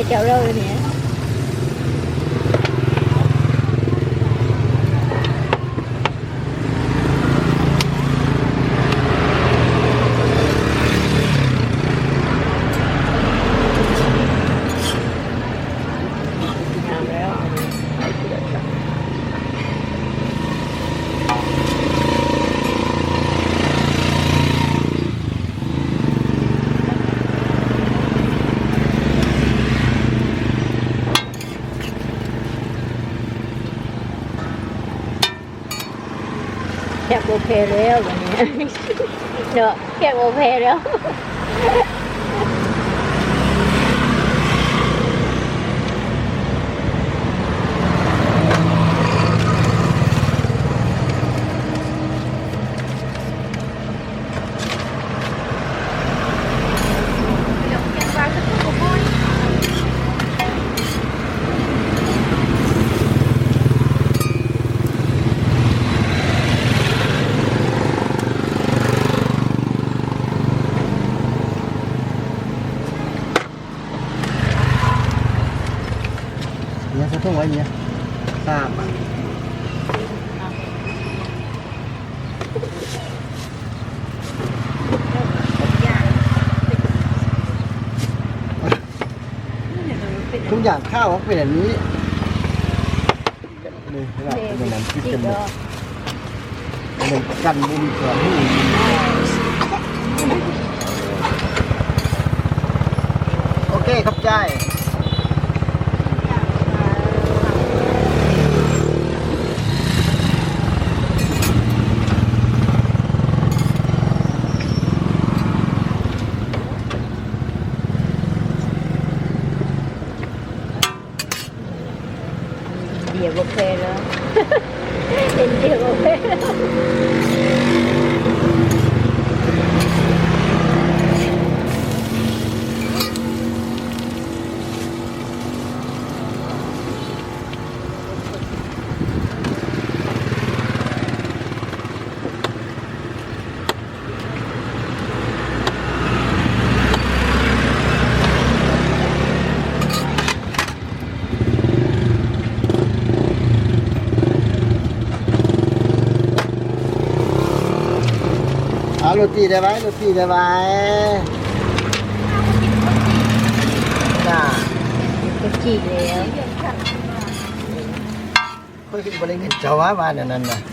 ແກ້ວເລີຍນີ້. ແຊບບໍ່ແພ້ແລ້ວບັດນີ້ ເນາະ ແຊບບໍ່ແພ້ແລ້ວ. ເມຍ ໃສ່ຖົງໄວ້ເມຍ ສາມ ທຸກຢ່າງຂ້າວເປັນອັນນີ້. ນີ້ລະ ເປັນອັນນັ້ນທີ່ຈະໝົດ ອັນນັ້ນກັນບໍ່ມີແຂນ. ໂອເຄ ຂອບໃຈ. ເບຍບໍ່ແພ້ແລ້ວ ເຫັນເບຍບໍ່ແພ້ແລ້ວ. ເອົາໂຣຕີໄດ້ໄວ ໂຣຕີໄດ້ໄວ ຈ້າ ໂຣຕີແລ້ວ. ຂ້ອຍຄືບໍ່ໄດ້ເງິນເຈົ້າຫວາ ວ່າແນວນັ້ນນະ.